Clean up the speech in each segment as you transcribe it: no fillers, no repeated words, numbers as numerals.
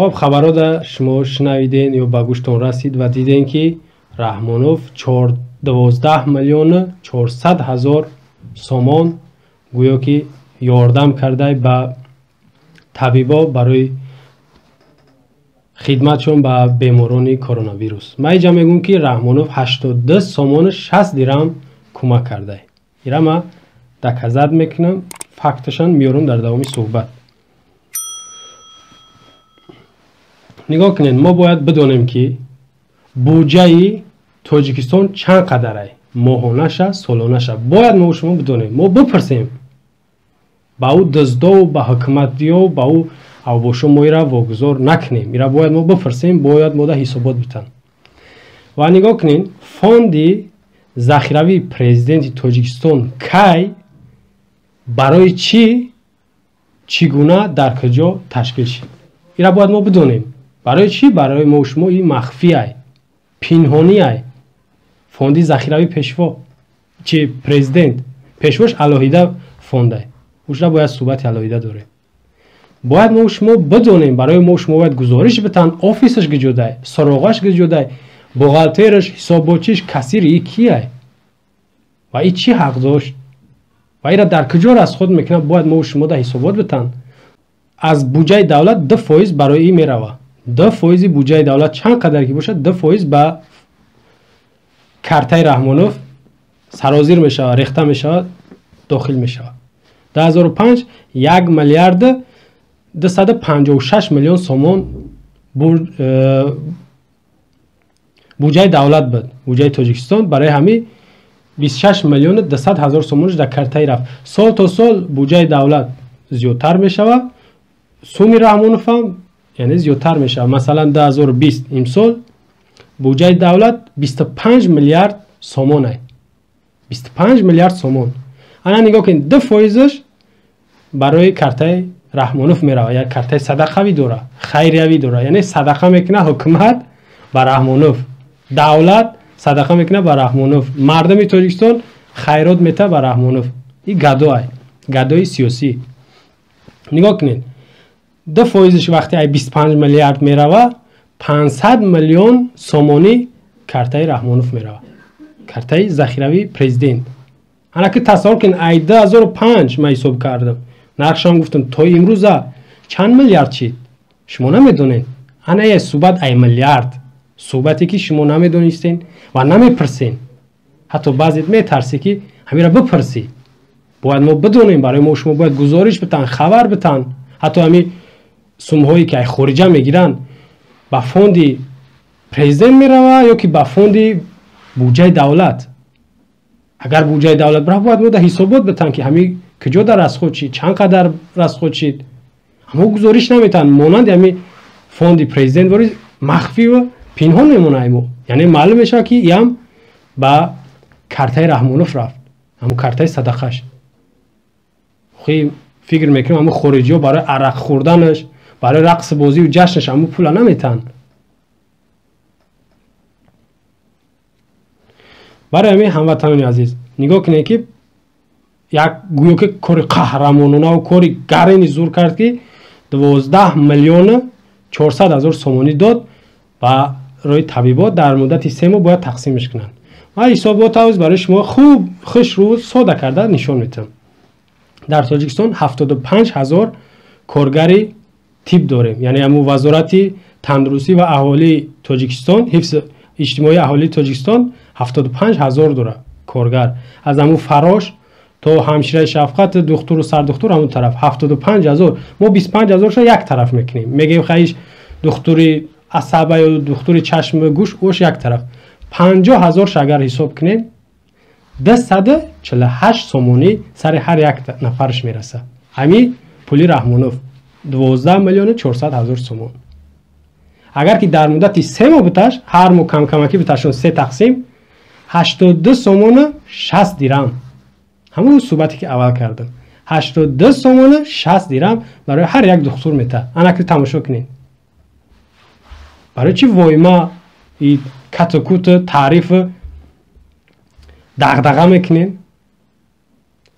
Хоб, хабарода шумо шунавиден ё ба гӯштон расид ва диден, ки Раҳмонов 12 миллиону 400 ҳазор сомон гӯё ки ёрдам кардай ба табибо барои хидматшон ба беморони коронавирус. Ман инҷа мегӯм, ки Раҳмонов 82 сомону 60 дирам кӯмак кардай. Ира ман доказать мекунам, факташан меёрам дар давоми суҳбат. Нигоҳ кунед, мо бояд бидонем, ки буҷаи Тоҷикистон чанд қадарай, моҳонаша, солонаша. Бояд мо шумо бидонем, мо бипурсем ба ӯ дуздову ба ҳукуматиё, ба ӯ авбошо. Мо ира вогузор накунем, ира бояд мо бипурсем, бояд мода ҳисобот битан. Ва нигоҳ кунед, фонди захиравии президенти Тоҷикистон кай, барои чӣ, чӣ гуна, дар куҷо ташкил шид, ира бояд мо бидонем. Барои чӣ барои мо шумо ин махфиай, пинҳониай? Фонди захиравии пешво чи президент, пешвош алоҳида фондай, ушра бояд суҳбати алоҳида дорем. Бояд мо шумо бидонем, барои мо шумо бояд гузориш битан, офисаш гиҷодай, суроғаш гиҷодай, бухгалтераш, ҳисоббочиш, кассири и кияй ва и чӣ ҳақ дошт ва ира дар куҷо расход мекунад, бояд мо шумо да ҳисобот битан. Аз буҷаи давлат 2% барои ин мерава. 2% буҷаи давлат чанд қадар ки бошад, 2% ба картаи Раҳмонов сарозир мешавад, рехта мешавад, дохил мешавад. 2005 1 миллиард 256 миллион сомон буҷаи давлат буд, буҷаи Тоҷикистон. Барои ҳамин 26 миллиону 200 ҳазор сомонш дар картаи рафт. Сол то сол буҷаи давлат зиёдтар мешавад, суми Раҳмоновам яъне зиёдтар мешавад. Масалан, 2020, имсол буҷаи давлат 25 миллиард сомонай, 25 миллиард сомон. Ана нигоҳ кунед, 2%-аш барои картаи Раҳмонов меравад. Як картаи садақавӣ дора, хайриявӣ дора, яъне садақа мекунад ҳукумат ба Раҳмонов, давлат садақа мекунад ба Раҳмонов, мардуми Тоҷикистон хайрот мета ба Раҳмонов. Ин гадоай, гадои сиёсӣ. Нигоҳ кунед, 2%-аш вақте ай 25 миллиард мерава, 500 миллион сомонӣ картаи Раҳмонов мерава, картаи захиравии президент. Ана ки тасаввур кунед, ай 2005 ман ҳисоб кардам, нархшам гуфтам, то имрӯза чанд миллиард шид, шумо намедонед. Ана я суҳбат ай миллиард, суҳбате ки шумо намедонистен ва намепурсен. Ҳатто баъзет метарсӣ, ки ҳамира бипурсӣ. Бояд мо бидонем, барои мо шумо бояд гузориш битан, хабар битан. Ҳатто ҳами сумҳое ки ай хориҷа мегиранд, ба фонди президент мерава ё ки ба фонди буҷаи давлат? Агар буҷаи давлат бирав, бояд мо да ҳисобот битан, ки ҳами куҷо дар расход шид, чанд қадар расход шид. Аммо гузориш наметаҳанд. Монанди ҳами фонди президент вори махфию пинҳон мемонад мо, яъне маълум мешавад, ки иам ба картаи Раҳмонов рафт, ҳамун картаи садақаш. Хи фикр мекунем, ҳамун хориҷиҳо барои арақ хӯрданаш, барои рақси бозию ҷашнаш ҳамун пула наметаҳанд. Барои ҳамин, ҳамватанони азиз, нигоҳ кунед, ки як гӯё ки кори қаҳрамононаву кори гарини зур кард, ки 12 миллиону 400 ҳазор сомонӣ дод ба рои табибот, дар муддати 3 моҳ бояд тақсимш кунанд. Ман ҳисоботавз барои шумо хуб, хушрӯ, сода карда нишон медиҳам. Дар Тоҷикистон 75 ҳазор коргари тиб дорем, яъне ҳамун Вазорати тандурустӣ ва аҳолии Тоҷикистон, ҳифзи иҷтимоии аҳолии Тоҷикистон 75 ҳазор дора коргар, аз ҳамун фарош то ҳамшираи шафқат, духтуру сардухтур. Ҳамун тараф 75 ҳазор. Мо 25 ҳазорша як тараф мекунем, мегӯем хаиш духтури асаба ё духтури чашму гӯш, ош як тараф. 50 ҳазорша агар ҳисоб кунем, 248 сомонӣ сари ҳар як нафараш мерасад. Ҳамин пули Раҳмонов 12 миллиону 400 ҳазор сомон. Агар ки дар муддати 3 моҳ биташ, ҳар моҳ камкамакӣ биташон, се тақсим, 82 сомону 60 дирам. Ҳамон суҳбате ки аввал кардам, 82 сомону 60 дирам барои ҳар як духтур метаҳад. Ана ки тамошо кунед, барои чӣ войма и кату куту таърифу дағдаға мекунем?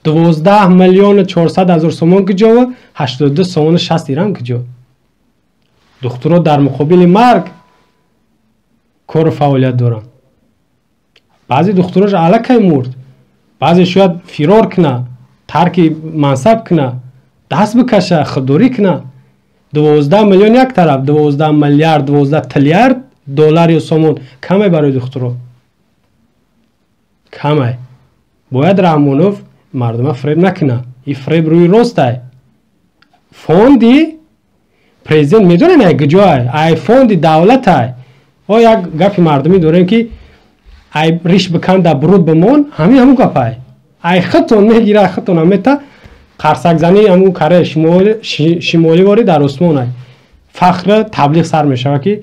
12 миллиону 400 ҳазор сомон куҷо, 82 сомону 60 дирам куҷо? Духтуро дар муқобили марг кору фаъолият доранд. Баъзе духтурош аллакай мурд, баъзе шояд фирор куна, тарки мансаб куна, даст бикаша, худдорӣ куна. 12 миллион як тараф, 12 миллиард, 12 триллиард доллар ё сомон камай барои духтуро, камай. Бояд Раҳмонов мардума фреб накуна. И фреб рӯи ростай. Фонди президент медонем ай куҷоай, ай фонди давлатай. О як гапи мардумӣ дорем ки ай риш бикан да буруд бимон, ҳамин ҳамун гапай. Ай худтон мегира, худтон ҳамета қарсакзанӣ ҳамун караи шимолӣ ворӣ дар осмон ай. Фахр таблиғ сар мешавад ки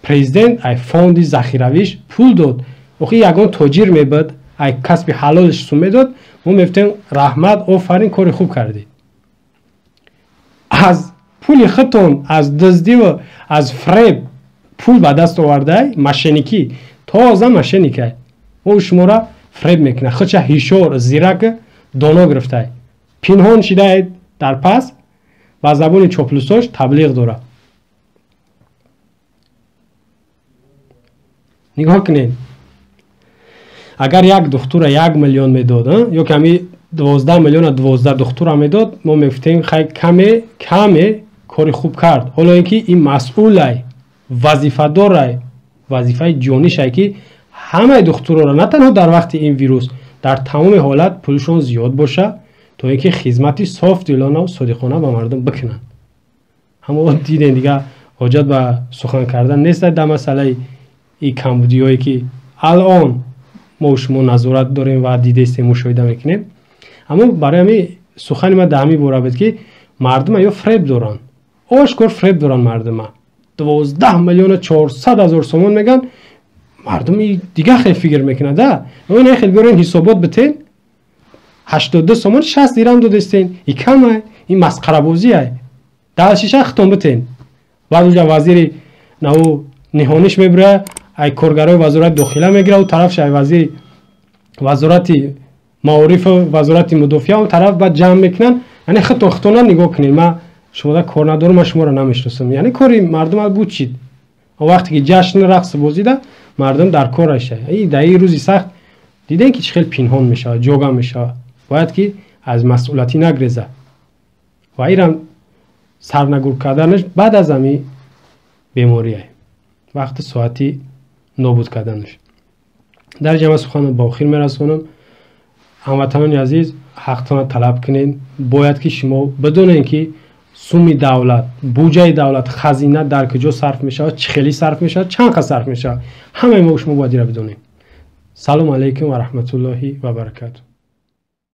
президент ай фонди захиравиш пул дод. Охи ягон тоҷир мебуд, ай касби ҳалолиш сум медод, мо мегуфтем раҳмат, офарин, кори хуб кардӣ. Аз пули худтон, аз дуздиву аз фреб пул ба даст овардай, мошенникӣ, тоза мошенникай. Ӯ шуморо фреб мекунад, худша ҳишор, зирак, доно гирифтай. Пинҳон шидай дар пас, ба забони чоплусош таблиғ дорад. Нигоҳ кунед, агар як духтура 1 миллион медод, ё ки ҳами 12 миллиона 12 духтура медод, мо мегуфтем хай каме каме кори хуб кард. Ҳоло ин ки ин масъулай, вазифадорай, вазифаи ҷонишай ки ҳамаи духтуроро на танҳо дар вақти ин вирус, дар тамоми ҳолат пулшон зиёд боша, то ин ки хизмати софдилона содиқона ба мардум бикунанд. Ҳамо дидем дига ҳоҷат ба сухан кардан нест дар масъалаи ин камбудиҳое ки алон мо шумо назорат дорем ва дидестем, мушоҳида мекунем. Аммо барои ҳамин сухани ман дар ҳамин бора буд ки мардума ё фреб доранд, ошкор фреб доранд мардума. 12 миллиона 400 ҳазор сомон меган, мардум дига хел фикр мекунад. Да ин хел биёрен ҳисобот битен, 82 сомон 60 дирам додестен, и камай, ин масқарабозиай. Далшиша хитон битен. Баъд уҷа вазири наву ниҳониш мебурад, ай коргарои вазорати дохила мегирад, у тарафш ай вазири вазорати маорифу вазорати мудофиа, он тараф баъд ҷамъ мекунанд. Яъне хитон хитона нигоҳ кунед, ман шумода кор надорам, ман шуморо намешиносам. Яъне кори мардум буд чид. Вақте ки ҷашн рақс бозида, мардум дар кор аша. Дар ин рӯзи сахт дидем ки чӣ хел пинҳон мешавад, ҷога мешавад. Бояд ки аз масъулиятӣ нагрезад ва ирам сарнагур карданаш баъд аз ҳамин беморие, вақти соати нобуд карданаш. Дар ҷамъ суханро ба охир мерасонам. Ҳамватанони азиз, ҳақтонро талаб кунед. Бояд ки шумо бидонед ки суми давлат, буҷаи давлат, хазина дар куҷо сарф мешавад, чӣ хеле сарф мешавад, чанд қад сарф мешавад. Ҳамаи мо шумо бояд инро бидонем. Салому алайкум ва раҳматуллоҳи ва баракатуҳ.